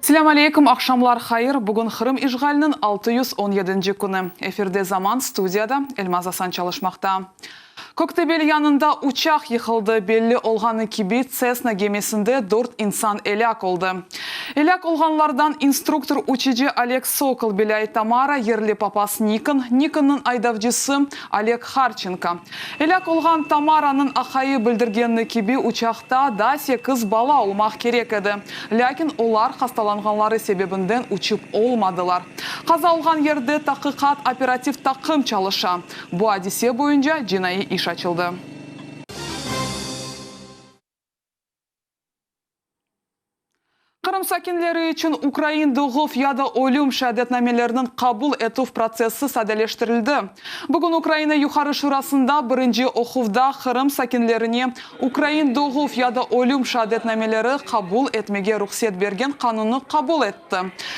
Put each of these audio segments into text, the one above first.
Selâm aleyküm, aqşamlar hayır! Bugün Qırım işğaliniñ 617-nci künü. Efirde Zaman, studiyada Elmaz Asan çalışmaqta. Köktebel yanında uçaq yıqıldı, belli olğanı kibi, Cessna gemisinde dört insan elâk oldı. Elâk olğanlardan instruktor-uçucı Oleg Sokol, Belây Tamara, yerli papaz Nikon, Nikonnıñ aydavcısı Oleg Harçenko. Elâk olğan Tamaranıñ aqayı bildirgeni kibi, uçaqta daa sekiz bala olmaq kerek edi, lâkin olar hastalanğanları sebebinden uçıp olmadılar. Qaza olğan yerde taqiqat operativ taqım çalışa. Bu adise boyunca cinaiy iş açıldı. Qırım sakinleri içün ukrain doğuv ya da ölüm şeadetnameleriniñ qabul etüv protsessi sadeleştirildi. Bugün Ukraina Yuqarı Şurasında birinci oquvda Qırım sakinlerine ukrain doğuv ya da ölüm şeadetnameleri qabul etmege ruhset bergen qanunnı qabul etti.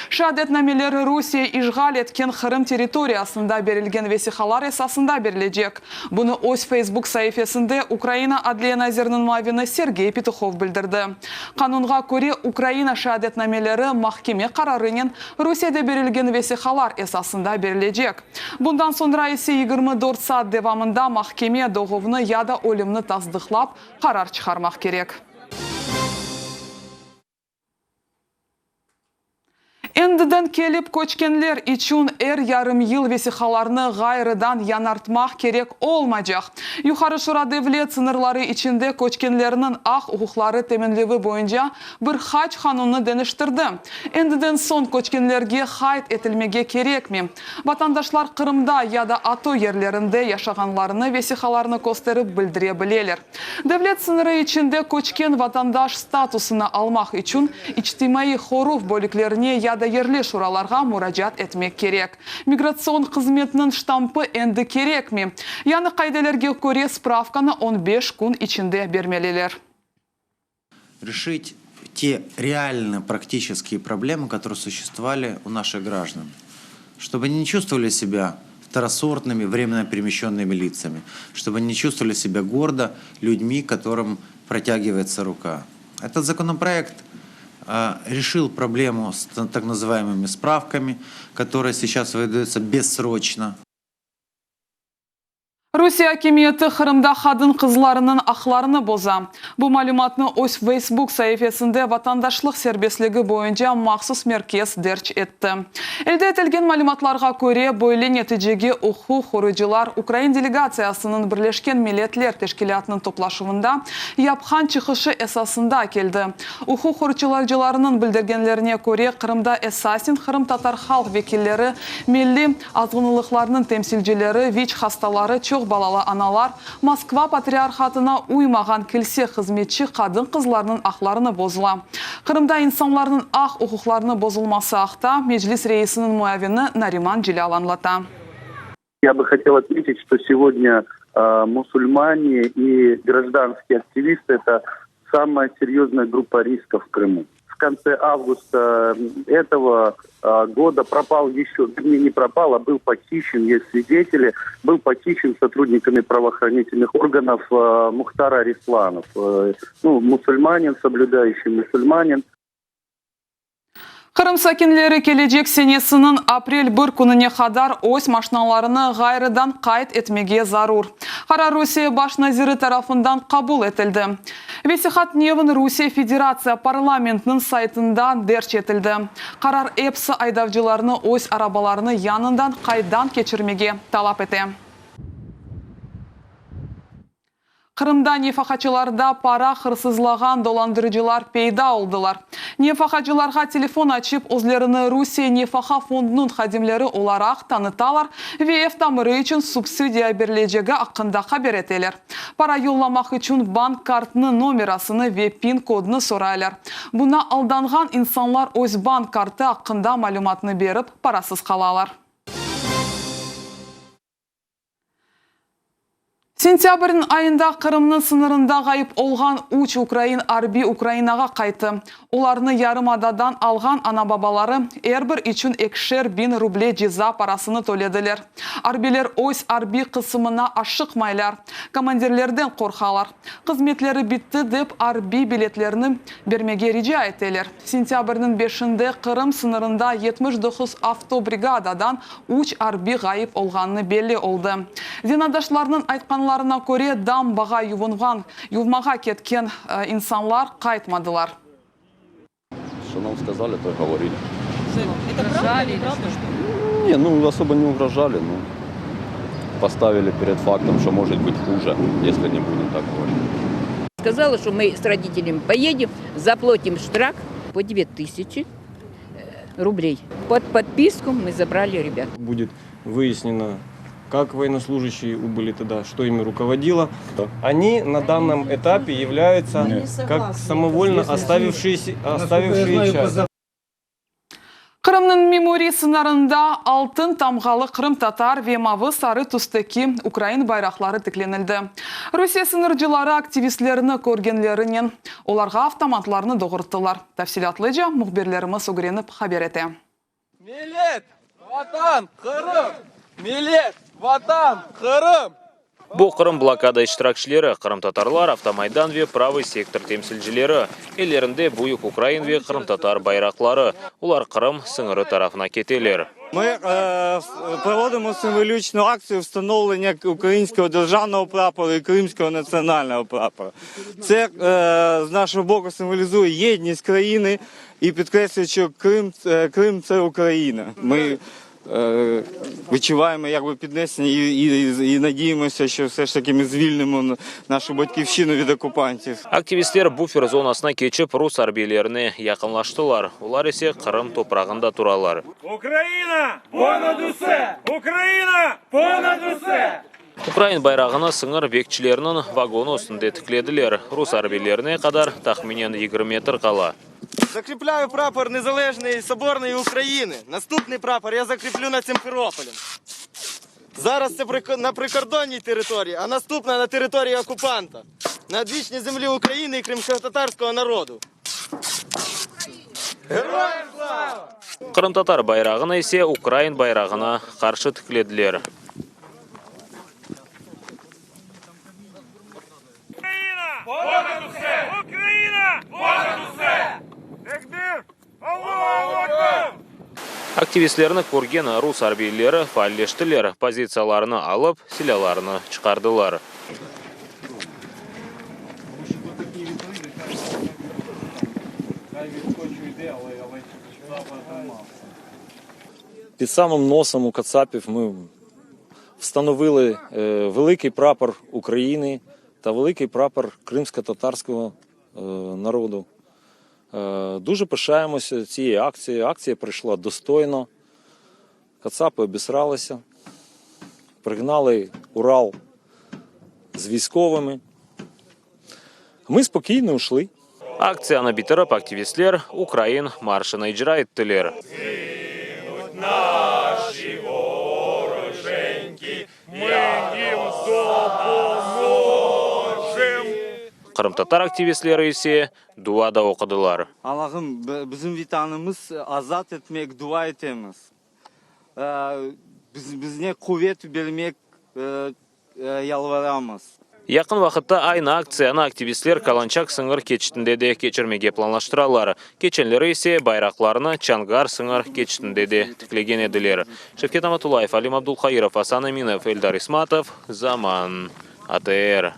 Şeadetnameler Rusiye işğal etken Qırım territoriyasında berilgen vesiqalar esasında berilecek. Bunı öz Feysbuk saifesinde Ukraina adliye naziriniñ muavini Sergey Petuhov bildirdi. Qanunğa köre, Ukraina şeadetnameleri mahkeme qararınen Rusiyede berilgen vesiqalar esasında berilecek. Bundan soñra ise 24 saat devamında mahkeme doğuvnı ya da ölümni tasdıqlap, qarar çıqarmaq kerek. Endiden kelip köçkenler içün er yarım yıl vesiqalarnı ğayrıdan yañartmaq kerek olmaycaq. Yuqarı Şura devlet sıñırları içinde köçkenlerniñ aq-uquqları teminlevi boyunca bir qaç qanunnı deñiştirdi. Endiden soñ köçkenlerge qayd etilmege kerekmi? Vatandaşlar Qırımda ya da ATO yerlerinde yaşağanlarını vesiqalarnı kösterip bildire bileler. Devlet sıñırı içinde köçken vatandaş statusını almaq içün içtimaiy qoruv bölüklerine ya da yerli şuralarğa muracaat etmek kerek. Migratsion hızmetniñ ştampı endi kerekmey. Yañı qaidelerge köre, spravkanı on beş kün içinde bermeliler. Решить те реально практические проблемы, которые существовали у наших граждан, чтобы они не чувствовали себя второсортными, временно перемещенными лицами, чтобы они не чувствовали себя гордо людьми, которым протягивается рука. Этот законопроект решил проблему с так называемыми справками, которые сейчас выдаются бессрочно. Rusiye akimiyeti Qırımda qadın-qızlarınıñ aqlarını boza. Bu malümatnı öz Feysbuk saifesinde Vatandaşlıq serbestligi boyunca mahsus merkez derc etti. Elde etilgen malümatlarğa köre, böyle neticege uquq qoruyıcılar ukrain delegatsiyasınıñ Birleşken Milletler Teşkilâtınıñ toplaşuvında yapqan çıqışı esasında keldi. Uquq qorçalayıcılarnıñ bildirgenlerine köre, Qırımda esasen qırımtatar halq vekilleri, milliy Azğınlıqlarnıñ temsilcileri, VİÇ hastaları, çoq balalı analar, Moskva patriarhatına uymağan kilse hızmetçi qadın-qızlarnıñ aqlarını bozula. Qırımda insanlarnıñ aq-uquqlarını bozulması aqta Meclis reisiniñ muavini Nariman Celâl añlata. Я бы хотел отметить, что сегодня мусульмане и гражданские активисты это самая серьезная группа риска в Крыму. В конце августа этого года пропал еще, вернее, не пропал, а был похищен, есть свидетели, был похищен сотрудниками правоохранительных органов Мухтар Арисланов. Ну, мусульманин, соблюдающий мусульманин. Qırım sakinleri kelecek senesiniñ aprel bir kününe qadar öz maşnalarını ğayrıdan qayd etmege zarur. Qarar Rusiye baş naziri tarafından qabul etildi. Vesiqa tünevin Rusiye Federatsiya parlamentiniñ saytında derc etildi. Qarar epsi aydavcılarnı öz arabalarını yañıdan qayddan keçirmege talap ete. Qırımda nefaqacılarda para hırsızlağan dolandırıcılar peyda oldılar. Nefaqacılarğa telefon açıp, özlerini Rusiye Nefaqa fondunıñ hadimleri olaraq tanıtalar ve ev tamiri içün subsidiya berilecegi aqqında haber eteler. Para yollamaq içün bank kartınıñ nomerasını ve PIN-kodnı soraylar. Buna aldanğan insanlar öz bank kartı aqqında malümatnı berip, parasız qalalar. Sentâbrniñ ayında Qırımnıñ sıñırında ğayıp olğan üç ukrain arbiy Ukrainağa qayttı. Olarnı yarımadadan alğan ana-babaları er bir içün ekişer biñ ruble ceza parasını tölediler. Arbiyler öz arbiy qısımına aşıqmaylar, komandirlerden qorqalar. Hızmetleri bitti dep arbiy biletlerini bermege rica eteler. Sentâbrniñ beşinde Qırım sıñırında 79 avtobrigadadan üç arbiy ğayıp olğanı belli oldı. Zenaatdaşlarnıñ aytqanlarına köre, dambağa yuvunğan, yuvmağa ketken insanlar qaytmadılar. Что нам сказали, то и говорили. Угрожали или что? Не, ну особо не угрожали, но поставили перед фактом, что может быть хуже, если не будем так говорить. Сказала, что мы с родителями поедем, заплатим штраф по 2000 рублей. Под подписку мы забрали ребят. Будет выяснено, как военнослужащие убыли тогда, что ими руководило. Они на данном этапе являются как самовольно оставившиеся, оставившие часть. Qırımnıñ memuriy sıñırında altın tamğalı qırımtatar ve mavı-sarı tüsteki ukrain bayraqları tiklenildi. Rusiye sıñırcıları aktivistlerni körgenlerinen olarğa avtomatlarnı doğurttılar. Tafsilâtlıca mühbirlerimiz ögrenip haber ete. Millet! Vatan! Qırım! Millet! Vatan! Qırım! Bu Qırım blokada iştirakçileri, qırımtatarlar, Avtomaydan ve Pravıy sektor temsilcileri. Ellerinde büyük ukrain ve qırımtatar bayraqları. Olar Qırım sıñırı tarafına keteler. Mı provodimo simvoliçnu aktsiyu vstanovlення ukrainskogo державного прапора і кримського національного прапора. Це з нашого боку символізує єдність країни і підкреслює, що Крим, Крим це Україна. Ми відчуваємо якби піднесення і, і, і надіємося, що все ж таки ми звільнимо нашу батьківщину від окупантів. Aktivistler bufer zonasına keçip, rus arbiylerine yaqınlaştılar, olar ise Qırım toprağında turalar. Ukraina ponad use! Ukraina ponad use! Ukrain bayrağını sıñır bekçileriniñ vagonı üstünde tiklediler. Rus arbiylerine qadar tahminen 20 metr qala. Закріпляю прапор Незалежної і Соборної України. Наступний прапор я закріплю над Сімферополем. Зараз це на прикордонній території, а наступна на території окупанта. На одвічній землі України і кримськотатарського народу. Героям слава! Qırımtatar bayrağını ise ukrain bayrağına qarşı tiklediler. Ukraina! Ponad use! Ukraina! Ponad use! Tekbir! Allahu Ekber! Aktivistlerni körgen rus arbiyleri faalleştiler, pozitsiyalarını alıp, silâlarını çıqardılar. Під самим носом у кацапів ми встановили великий прапор України та великий прапор кримськотатарського народу. Дуже пишаємося цією акцією. Акція пройшла достойно. Кацапи обісралися, пригнали Урал з військовими. Ми спокійно ушли. Aktsiyanı bitirip, aktivistler ukrain marşını icra ettiler. Qırımtatar aktivistleri ise dua da oqudılar. Allahım, bizim Vetanımız azat etmek dua etemiz. Bizne quvet bermek yalvaramız. Yaqın vaqıtta aynı aktsiyanı aktivistler Kalançak sıñır keçitinde de keçirmege planlaştıralar. Keçenleri ise bayraqlarnı Çonğar sıñır keçitinde de tiklegen ediler. Şevket Amatullayev, Alim Abdulhairov, Asan Eminov, Eldar İsmatov, Zaman, ATR.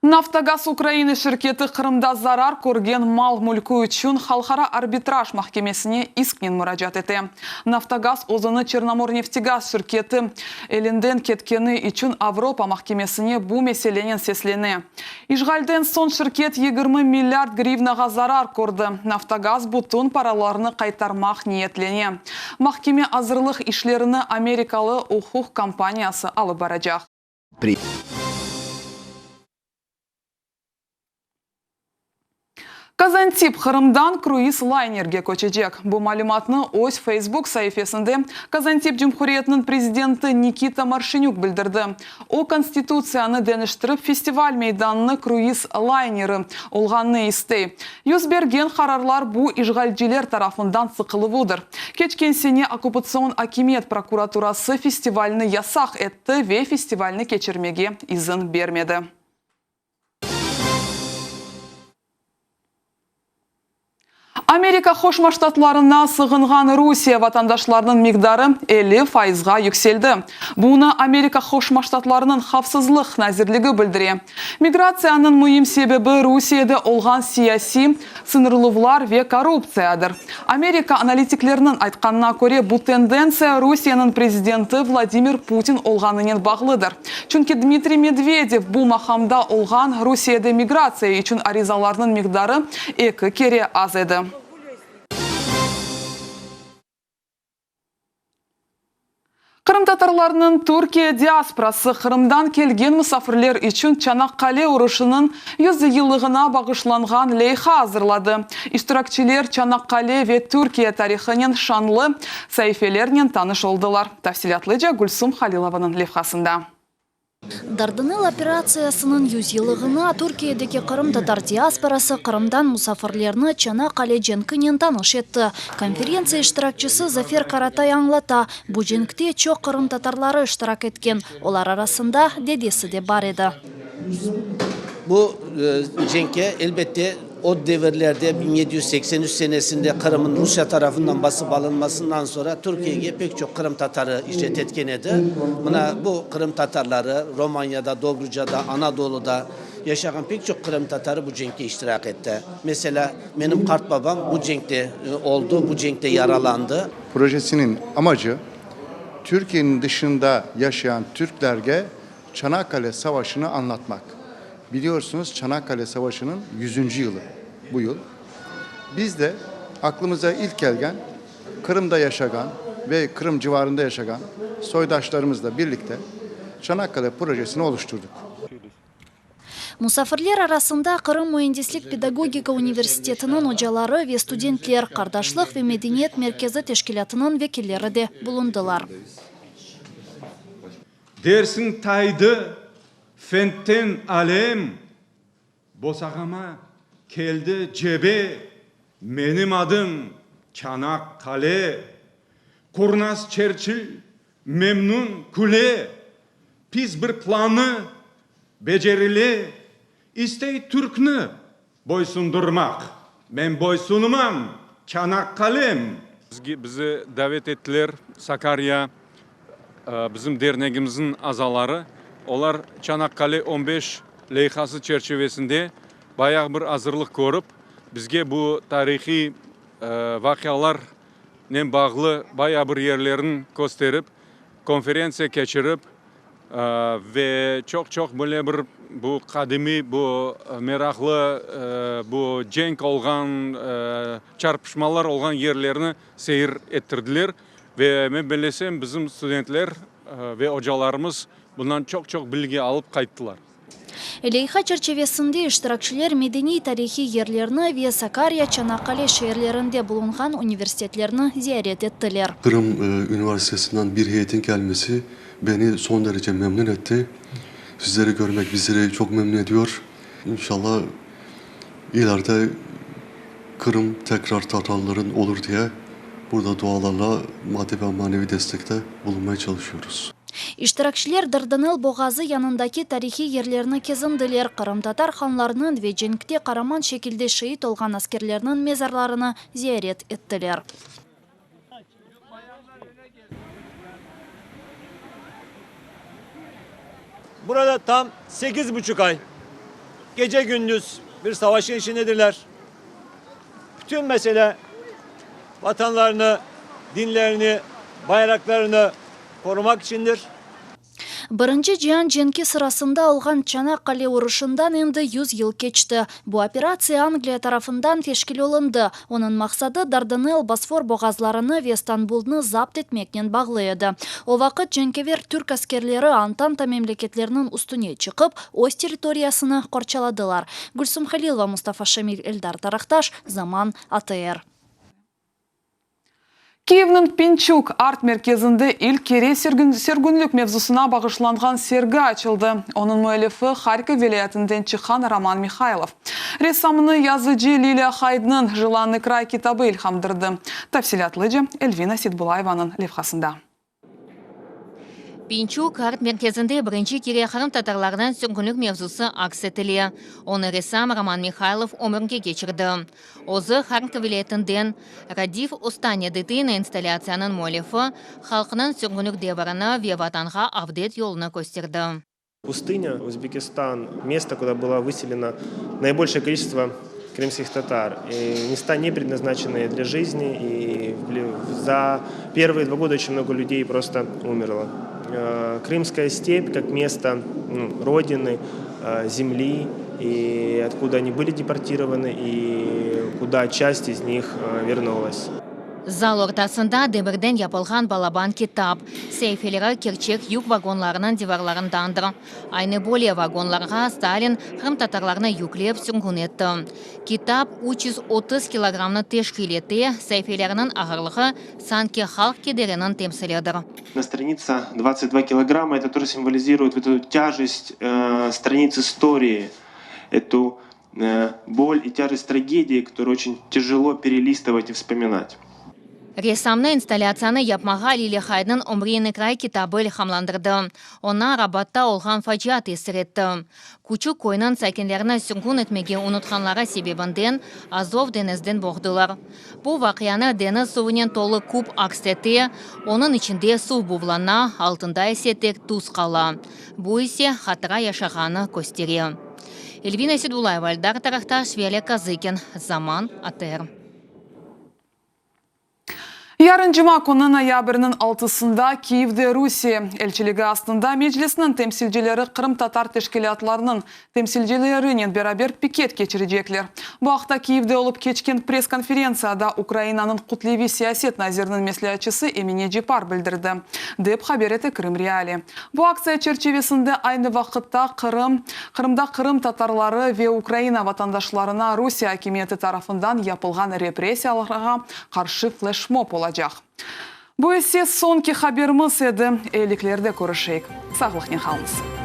Naftogaz Ukrainı şirketi Qırımda zarar körgen mal-mülkü içün Halqara arbitraj mahkemesine isknen muracaat ete. Naftogaz özüni Çernomorneftegaz şirketi elinden ketkeni içün Avropa mahkemesine bu meselenen seslene. İşğalden soñ şirket 20 milliard grivnağa zarar kördi. Naftogaz bütün paralarnı qaytarmaq niyetlene. Mahkeme azırlıq işlerini amerikalı uquq kompaniyası alıp baracaq. Kazantip Qırımdan kruiz laynerge köçecek. Bu malümatnı öz Facebook saifesinde Kazantip Cumhuriyetiniñ prezidenti Nikita Marşenük bildirdi. O, Konstitutsiyanı deñiştirip, festival meydanını kruiz layneri olğanını istey. Yüz bergen qararlar bu işğalciler tarafından sıqıluvıdır. Keçken sene okkupatsion akimiyet prokuraturası festivalni yasaq etti ve festivalni keçirmege izin bermedi. Amerika Qoşma Ştatlarına sığınğan Rusiye vatandaşlarınıñ miqdarı 50 fayızğa yükseldi. Bunı Amerika Qoşma Ştatlarınıñ Havfsızlıq nazirligi bildire. Migratsiyanıñ müim sebebi Rusiyede olğan siyasiy sıñırluvlar ve korruptsiyadır. Amerika analitikleriniñ aytqanına köre, bu tendentsiya Rusiyeniñ prezidenti Vladimir Putin olğanınen bağlıdır. Çünki Dmitriy Medvedev bu maqamda olğan Rusiyede migratsiya içün arizalarnıñ miqdarı eki kere az edi. Qırımtatarlarnıñ Türkiye diasporası Qırımdan kelgen musafirler içün Çanaqqale uruşınıñ yüzyıllığına bağışlanğan leyha azırladı. İştirakçiler Çanaqqale ve Türkiye tarihınen şanlı saifelernen tanış oldılar. Tafsilâtlıca Gülsum Halilovanıñ levhasında. Dardanel operatsiyasınıñ yüzyıllığına Türkiyedeki qırımtatar diasporası Qırımdan musafirlerni Çanaqqale cenkinen tanış etti. Konferentsiya iştirakçisi Zafer Karatay añlata, bu cenkte çoq qırımtatarları iştirak etken, olar arasında dedesi de bar edi. Bu cenkke, elbette, o devirlerde, 1783 senesinde Qırım'ın Rusya tarafından basıp alınmasından sonra Türkiyege pek çoq Qırım tatarı icret etken edi. Mına bu Qırım tatarları Romanyada, Dobrucada, Anadoluda yaşağan pek çoq Qırım tatarı bu cenkke iştirak etti. Meselâ, menim qartbabam bu cenkte oldı, bu cenkte yaralandı. Projesiniñ amacı, Türkiyeniñ dışında yaşayan türklerge Çanakkale Savaşı'nı anlatmak. Biliyorsunuz Çanakkale Savaşı'nın 100. yılı bu yıl. Biz de aklımıza ilk kelgen Kırım'da yaşagan ve Kırım civarında yaşagan soydaşlarımızla birlikte Çanakkale projesini oluşturduk. Musafirler arasında Qırım müendislik-pedagogika universitetiniñ ocaları ve studentler, Qardaşlıq ve medeniyet merkezi teşkilâtınıñ vekilleri de bulundılar. Dersiñ taydı fentten alem, Bosağama keldi cebe, Menim adım Çanaq Qale. Qurnaz Çerçil memnun küle, Pis bir planı becerile, İstey türkni boysundırmaq, Men boysunmam, Çanaq Qalem. Bizge bizi davet ettiler Sakarya bizim dernegimizniñ azaları. Olar Çanakkale on beş leyhası çerçivesinde bayağı bir azırlıq körip, bizge bu tarihiy vaqialarnen bağlı bayağı bir yerlerini kösterip, konferentsiya keçirip, Ve çoq-çoq böyle bir bu qadimiy, bu meraqlı, bu cenk olğan, çarpışmalar olğan yerlerni seyir ettirdiler. Ve men bellesem, bizim studentler ve ocalarımız bundan çoq-çoq bilgi alıp qayttılar. Leyha çerçivesinde iştirakçiler medeniy-tarihiy yerlerni ve Sakarya, Çanaqqale şeerlerinde bulunğan universitetlerni ziyaret ettiler. Qırım üniversitesinden bir heyetin kelmesi beni son derece memnun etti. Sizleri körmek bizleri çoq memnun ediyor. İnşallah, ileride Qırım tekrar tatarların olur diye burada dualarla maddi ve manevi destekte bulunmaya çalışıyoruz. İştirakçiler Dardanel boğazı yanındaki tarihiy yerlerni kezindiler, qırımtatar hanlarınıñ ve cenkte qaraman şekilde şeit olğan askerlerniñ mezarlarını ziyaret ettiler. Burada tam sekiz buçuk ay gece-gündüz bir savaşın içindedirler. Bütün mesele vatanlarını, dinlerini, bayraklarını qorumaq içindir. Birinci cian cenki sırasında olğan Çanaqqale uruşından endi 100 yıl keçti. Bu operatsiya Angliya tarafından teşkil olundı. Onıñ maqsadı Dardanel, Bosfor boğazlarını ve Stanbulnı zapt etmeknen bağlı edi. O vaqıt cenkâver türk askerleri Antanta memleketleriniñ üstüne çıqıp, öz territoriyasını qorçaladılar. Gülsum Halilova, Mustafa Şamil, Eldar Taraqtaş, Zaman, ATR. Kiyevniñ Pinçük art-merkezinde ilk kere sürgünlik mevzusına bağışlanğan sergi açıldı. Onıñ müellifi, Harkov vilâyetinden çıqqan Roman Mihaylov. Ressamnı yazıcı Liliya Haydnıñ Jelannıy kray kitabı ilhamdırdı. Tafsilâtlıca Elvina Setbulayevanıñ levhasında. Pinçük art-merkezinde birinci kere qırımtatarlarnıñ sürgünlik mevzusı aks etile. Onı ressam Roman Mihaylov ömürge keçirdi. Özü Harkov vilâyetinden. Radiv Ostanya dıtına installâtsiyanıñ müellifi, halqnıñ sürgünlik devrini ve Vatanğa avdet yolunı kösterdi. Pustınâ, Özbekistan, mesto, kuda было выселено наибольшее количество крымских татар. И места не предназначенные для жизни, и за первые два года очень много людей просто умерло. Крымская степь как место ну, родины, земли, и откуда они были депортированы, и куда часть из них вернулась. Zal ortasında demirden yapılğan balaban kitap saifeleri kerçek yük vagonlarınıñ divarlarındandır. Aynı böyle vagonlarğa Stalin qırımtatarlarnı yüklep sürgün etti. Kitap 330 kilogrammnı teşkil ete, saifeleriniñ ağırlığı sanki halq kederiniñ temsilidir. Na stranitsa 22 kilogramma, это тоже simvoliziruyet vot etu tâjest stranits istorii, etu Боль и тяжесть tragedii, kotoruyu oçen tâjelo perelistovat i vspominat. Ressamnı installâtsiyanı yapmağa Lilâ Haydnıñ Ömriyni kray kitabı ilhamlandırdı. Oña Rabatta olğan facia tesir etti. Küçük köyniñ sakinlerini sürgün etmege unutqanları sebebinden Azov deñizden boğdılar. Bu vaqianı deñiz suvunen tolu kub aks ete, onıñ içinde suv buvlana, altında ise tek tuz qala. Bu ise hatıra yaşağanı köstere. Elvina Sedulayeva, Eldar Tarahtaş ve Oleg Kazıkin, Zaman, ATR. Yarın cuma künü noyabrniñ altısında Kiyevde Rusiye elçiligi astında Meclisniñ temsilcileri qırımtatar teşkilâtlarınıñ temsilcilerinen beraber piket keçirecekler. Bu aqta Kiyevde olıp keçken press-konferentsiyada Ukrainanıñ kütleviy siyaset naziriniñ mesleatçısı Emine Cepar bildirdi, dep haber ete Krım Realii. Bu aktsiya çerçivesinde aynı vaqıtta Qırım, Qırımda qırımtatarları ve Ukraina vatandaşlarına Rusiye akimiyeti tarafından yapılğan repressiyalarğa qarşı fleşmob olacaq. Bu ise soñki haberimiz edi. Eyiliklerde körüşeyik. Sağlıqnen qalıñız.